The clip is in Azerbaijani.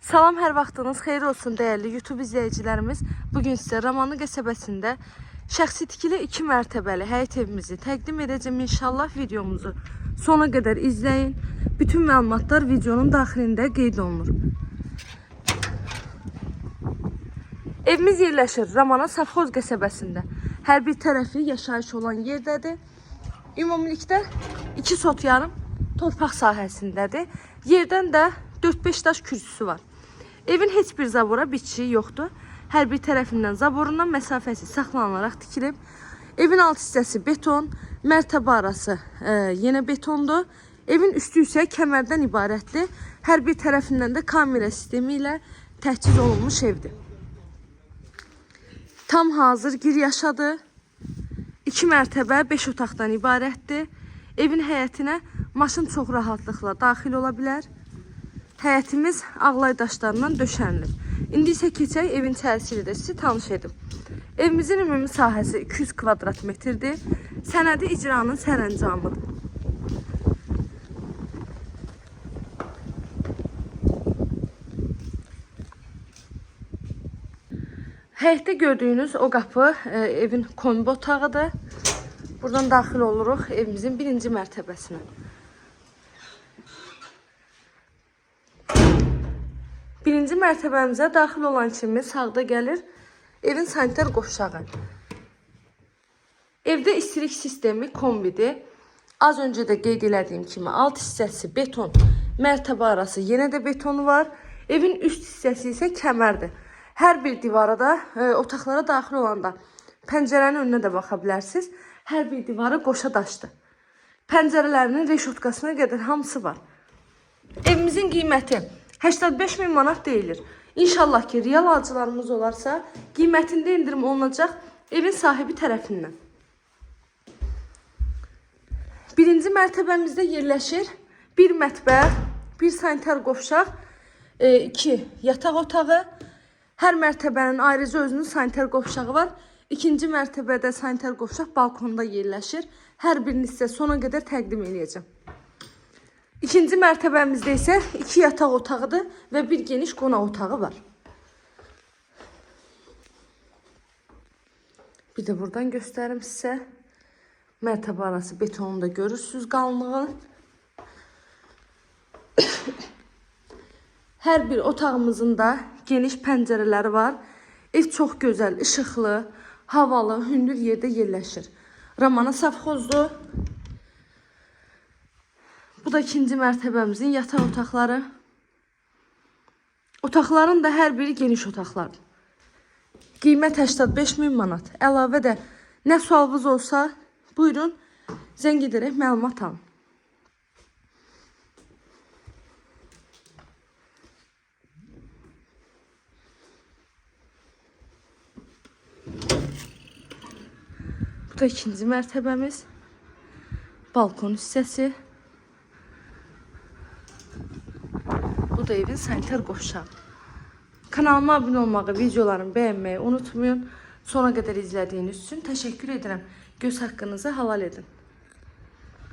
Salam, hər vaxtınız xeyir olsun dəyərli YouTube izləyicilərimiz. Bugün sizə Romanlı qəsəbəsində şəxsi tikili 2 mərtəbəli həyət evimizi təqdim edəcəm inşallah. Videomuzu sona qədər izləyin. Bütün məlumatlar videonun daxilində qeyd olunur. Evimiz yerləşir Ramana Safxoz qəsəbəsində. Hər bir tərəfi yaşayış olan yerdədir. Ümumilikdə 2 sot yarım torpaq sahəsindədir. Yerdən də 4-5 daş kürsüsü var. Evin heç bir zabora bitişiyi yoxdur. Hər bir tərəfindən zaborundan məsafəsi saxlanılaraq tikilib. Evin alt hissəsi beton, mərtəbə arası yenə betondur. Evin üstü isə kəmərdən ibarətdir. Hər bir tərəfindən də kamera sistemi ilə təchiz olunmuş evdir. Tam hazır gir yaşadı. 2 mərtəbə, 5 otaqdan ibarətdir. Evin həyətinə maşın çox rahatlıqla daxil ola bilər. Həyətimiz ağlay daşlarından döşənilib. İndi isə keçək evin içərisi ilə də sizi tanış edim. Evimizin ümumi sahəsi 200 kvadrat metrdir. Sənədi icranın sərəncamıdır. Həyətdə gördüyünüz o qapı evin kombi otağıdır. Buradan daxil oluruq evimizin birinci mərtəbəsinə. Birinci mərtəbəmizə daxil olan kimi sağda gəlir evin sanitar qovşağı. Evdə istilik sistemi kombidir. Az öncə də qeyd elədiyim kimi alt hissəsi beton, mərtəbə arası yenə də betonu var. Evin üst hissəsi isə kəmərdir. Hər bir divara da, otaqlara daxil olanda pəncərənin önünə də baxa bilərsiniz. Hər bir divara qoşa daşdır. Pəncərələrinin reşotkasına qədər hamısı var. Evimizin qiyməti 85 min manat deyilir. İnşallah ki, real alıcılarımız olarsa, qiymətində endirim olunacaq evin sahibi tərəfindən. Birinci mərtəbəmizdə yerləşir bir mətbəx, bir sanitar qovşaq, 2 yataq otağı. Hər mərtəbənin ayrıca özünün sanitar qovşağı var. İkinci mərtəbədə sanitar qovşaq balkonda yerləşir. Hər birini sizə sona qədər təqdim eləyəcəm. İkinci mərtəbəmizdə isə 2 yataq otağıdır və bir geniş qonaq otağı var. Bir də buradan göstərim sizə. Mərtəbə arası betonu da görürsünüz qalınlığını. Hər bir otağımızın da geniş pəncərələri var. Ev çox gözəl, işıqlı, havalı, hündür yerdə yerləşir. Ramana safxozdur. Bu da ikinci mərtəbəmizin yataq otaqları. Otaqların da hər biri geniş otaqlardır. Qiymət 85 min manat. Əlavə də nə sualınız olsa, buyurun, zəng edərək məlumat alın. Bu da ikinci mərtəbəmiz. Balkon hissəsi. Bu da evin sanitar qovşağı. Kanalıma abunə olmağı, videolarımı bəyənməyi unutmayın. Sona qədər izlədiyiniz üçün təşəkkür edirəm. Göz haqqınızı halal edin.